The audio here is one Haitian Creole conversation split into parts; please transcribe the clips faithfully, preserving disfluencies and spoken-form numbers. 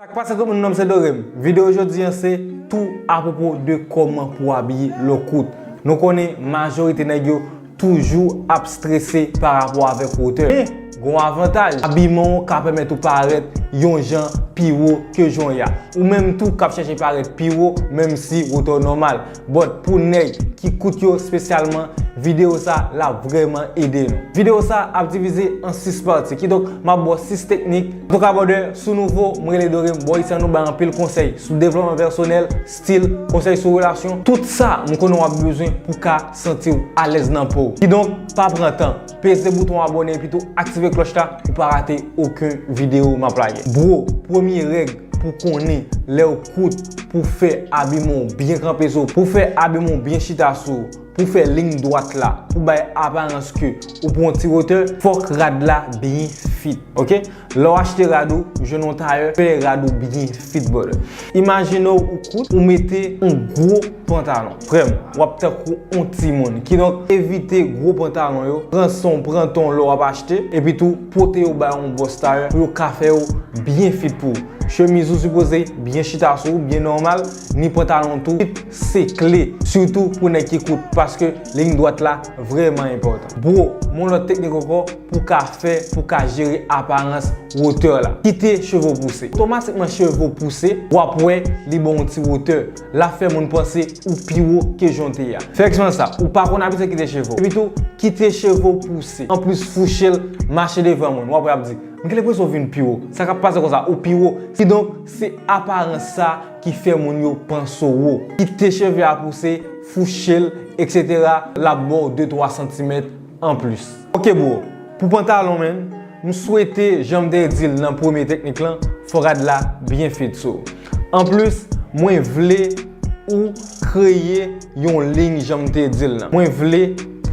Sa k pase tout moun, non m se Dorem. Videyo jodi an se tou apwopo de kòman pou abiye lè w kout. Nou konnen majorite nèg yo toujou ap strese pa rapò avèk wotè. Men, gen yon avantaj, abiman w ka pèmèt ou parèt yon jan pi wo ke jan w ye a. Ou menm tou k ap chèche parèt pi wo, menm si wotè w nòmal. But pou nèg ki kout yo espesyalman, videyo sa l ap vrèman ede nou. Videyo sa ap divize an sis pati, kidonk m ap ba w sis teknik. Antouka brother, si w nouvo, m rele Dorem, bò isi a nou bay anpil konsèy sou devlopman pèsonèl, stil, konsèy sou relasyon, tout sa m konnen w ap bezwen pou w ka santi w alèz nan po w. Kidonk, pa pran tan, peze bouton abòne epi tou aktive klòch la pou w pa rate okenn videyo m ap lage. Bro, premye règ pou konnen lè w kout, pou fè abiman w byen kanpe sou, pou fè abiman w byen chita sou, pou fè liy dwat la, pou bay aparans ke ou pran yon ti wotè, fòk rad la byen fit, oke? Lè w achte rad ou, jwenn yon tayè, fè rad ou byen fit, brother. Imajine w ou kout, ou mete yon gwo pantalon. Frè m, w ap tankou yon timoun. Kidonk, evite gwo pantalon yo, pran san w, pran tan w lè w ap achte, epi tou pote yo bay yon bòs tayè pou yo ka fè yo byen fit pou ou. Chemiz ou sipoze byen chita sou ou, byen nòmal, ni pantalon tou, fit se kle. Sitou pou nèg ki kout, paske liy dwat la vrèman enpòtan. Bro, yon lòt teknik ankò pou w ka fè, pou w ka jere aparans wotè la. Kite cheve w pouse. Otomatikman cheve w pouse, w ap wè li ba w yon ti wotè. L ap fè moun panse ou pi wo ke jan w te ye a. Fè eksperyans sa, ou pa konn abitye kite cheve w. Epi tou, kite cheve w pouse. Anplis, fouche l, mache devan moun. W ap wè y ap di, "M gen lenpresyon w vin pi wo." Sa k ap pase konsa, ou pi wo. Kidonk, se aparans sa ki fè moun yo panse w wo. Kite cheve a pouse, fouche l, etsetera, l ap ba w de twa santimèt anplis. Oke, bro, pou pantalon, menn, m swete, jan m te di l nan premye teknik lan, fò rad la byen fit sou ou. Anplis, mwen vle ou kreye yon liy jan m te di l lan. Mwen vle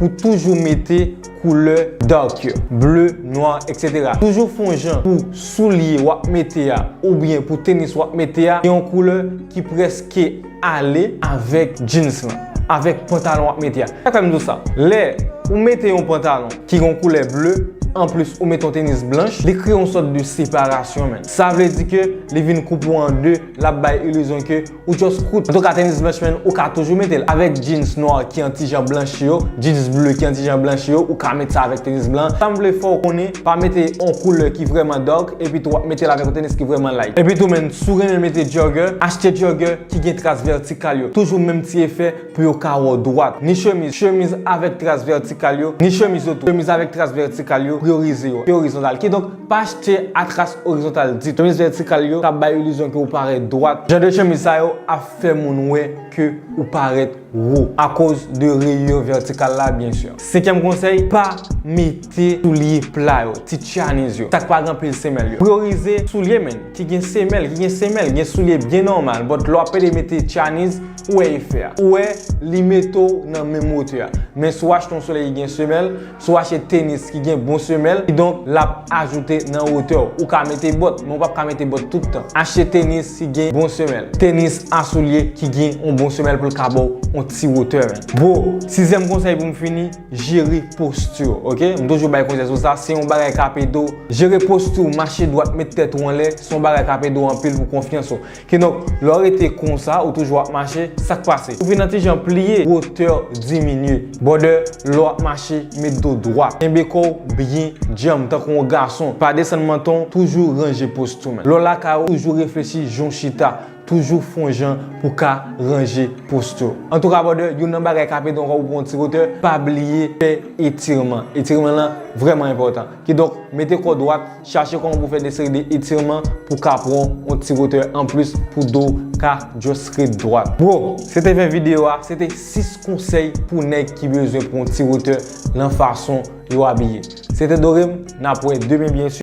pou toujou mete koulè dark yo, ble, nwa, etsetera. Toujou fè yon jan pou soulye w ap mete a, oubyen pou tenis w ap mete a, gen yon koulè ki prèske ale avèk jeans lan, avèk pantalon w ap mete a. Sa k fè m di w sa? Lè ou mete yon pantalon ki gen yon koulè ble, anplis ou mete yon tenis blanch, li kreye yon sòt de separasyon, menn. Sa vle di ke li vin koupe w an de, l ap bay ilizyon ke ou just kout. Antouka, tenis blanch, menn, ou ka toujou mete l. Avèk jeans nwa ki an ti jan blanchi yo, jeans ble ki an ti jan blanchi yo, ou ka mete sa avèk tenis blan. Sa m vle fè w konnen, pa mete yon koulè ki vrèman dark, epi tou w ap mete l avèk yon tenis ki vrèman light. Epi tou, menn, si w renmen mete jogger, achte jogger ki gen tras vètikal yo. Toujou menm ti efè pou yo ka wè w dwat. Ni chemiz, chemiz avèk tras vètikal yo, ni chemiz yo tou. Chemiz avèk tras vètikal yo, priyorize yo, priyorize yo. Kidonk, pa achte a tras orizontal ditou. Chemiz vètikal yo k ap bay ilizyon ke ou parèt dwat. Jan de chemiz sa yo ap fè moun wè ke ou parèt wo akoz de reyè vètikal la, byen si. Senkyèm konsèy, pa mete soulye pla yo, ti chaniz yo, sa k pa gen anpil semèl yo. Priyorize soulye, menn, ki gen semèl, ki gen semèl, gen soulye byen nòmal, but lè w ap pede mete chaniz, ou wè efè a. Ou wè li mete w nan menm wotè a. Men si w achte yon soulye ki gen semèl, si w achte tenis ki gen bon semèl, kidonk l ap ajoute nan wotè w. Ou ka mete bòt, men w p ap ka mete bòt tout tan. Achte tenis ki gen bon semèl. Tenis a soulye ki gen yon bon semèl pou l ka ba w yon ti wotè, menn. Bro, sizyèm konsèy pou m fini, jere posti w, oke? M toujou bay konsèy sou sa, se yon bagay k ap ede w. Jere posti w, mache dwat, met tèt ou anlè, se yon bagay k ap ede w anpil pou konfyans ou. Kidonk, lè w rete konsa, ou toujou ap mache, sa k pase? Ou vin an ti jan pliye, wotè diminye. Brother, lè w ap mache, met do dwat. Kenbe kò w byen djanm, tankou yon gason. Pa desann manton, toujou ranje posti w, menn. Lè w lakay ou, toujou reflechi jan w chita. Toujou fè yon jan pou w ka ranje posti w. Antouka, brother, youn nan bagay k ap ede w ankò pou w pran yon ti wotè, pa bliye fè etirman. Etirman lan vrèman enpòtan. Kidonk, mete kò w dwat, chache kòman pou w fè de seri de etirman pou w ka pran yon ti wotè anplis pou do w ka just ret dwat. Bro, se te fen videyo a, se te sis konsèy pou nèg ki bezwen pran yon ti wotè nan fason yo abiye. Se te Dorem, n ap wè demen byen si.